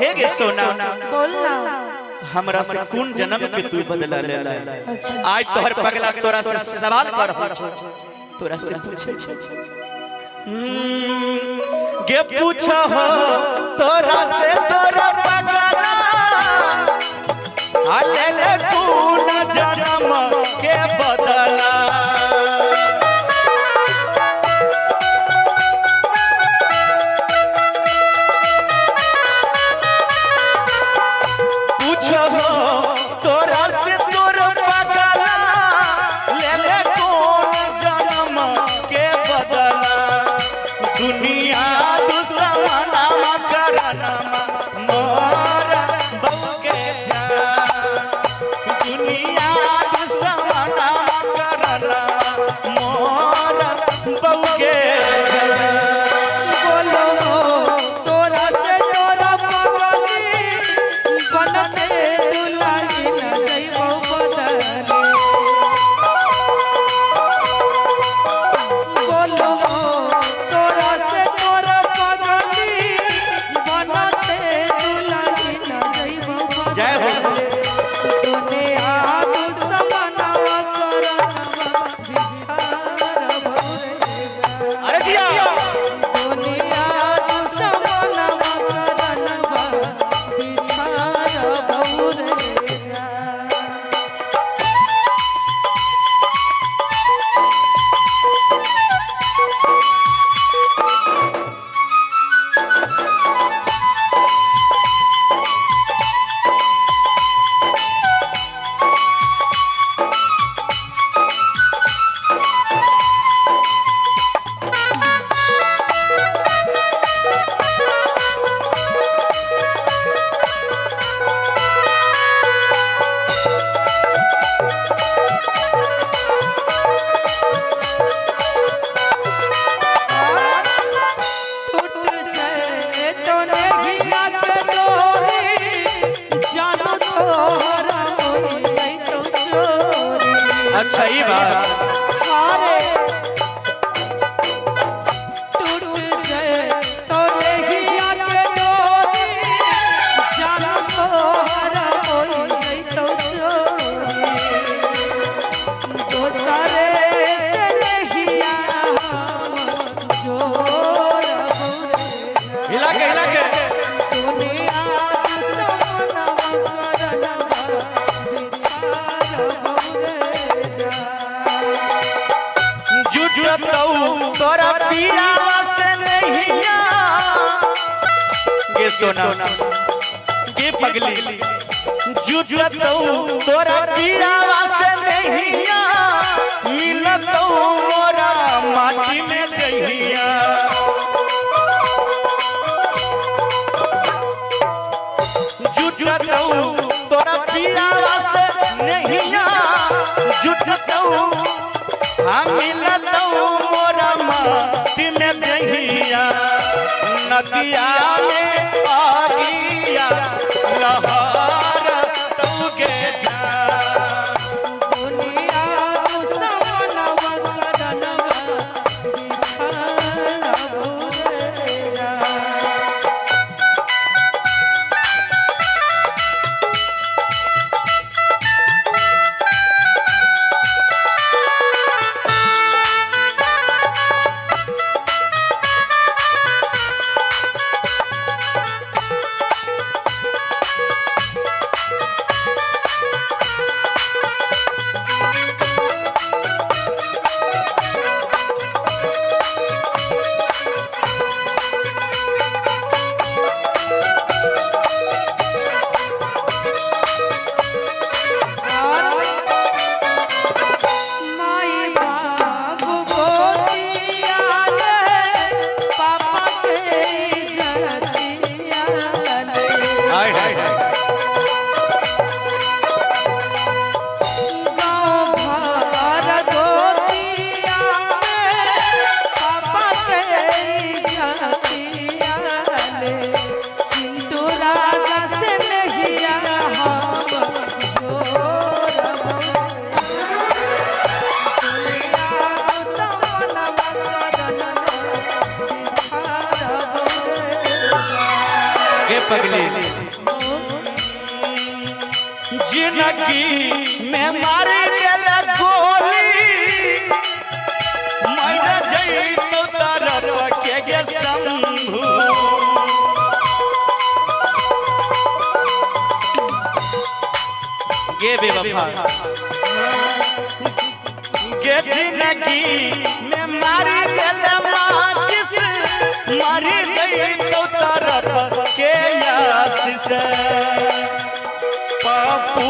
हे गे सोना। बोल ना। हमरा से कौन जन्म के तू बदला लेला? अच्छा। आज तोहर पगला तोरा से सवाल कर रहल छो, तोरा से पूछे छे। गे पूछ हो तोरा से तोरा पगला आ ले ले कौन जन्म के बदला। पूछो तोरा से तोर पगला ले ले कौन जन्म के बदला। दुनिया दुश्मना करना मोर बके जा। दुनिया दुश्मना करना मोर बके जा। बोलो तोरा से तोरा पगली बनते दुलारी न जइबो बदले। बोलो तोरा से तोरा पगली बनते दुलारी न जइबो जय हो। बदले। दुनिया दुश्मनवा करनवा बिछारबो रे जा। अरे जिया। दुनिया दुश्मनवा करनवा बिछारबो रे जा। टूट जाए तो नहिया के डोरी, जान तोहरा होई जइतो चोरी। अच्छा ई बात। हारे टूट जाए तो नहिया के डोरी, जान तोहरा होई जइतो चोरी। दोसरे से नहिया हम जोरबो रे जा। हिला के हिला के। दुनिया दुश्मनवा करनवा बिछारबो रे जा। जुटतौ तोरा पीरावा से नहिया गे सोना गे पगली। जुटतौ तोरा पीरावा से नहिया मिलतौ मोरा माटी में दहिया। जुटतौ तोरा पीरावा से नहिया जुटतौ हम मिलतौ मोरा माटी में दहिया। नदिया में आगिया लहर तौगे जा। दुनिया दुश्मनवा करनवा बिछारबो रे जा। कहली, जिंदगी में मारी देल गोली, मर जइतो तरफ के गे शंभू। गे बेवफा गे, जिंदगी में मारी देल माचिस, मर जइतो तरफ के आशीष। पप्पू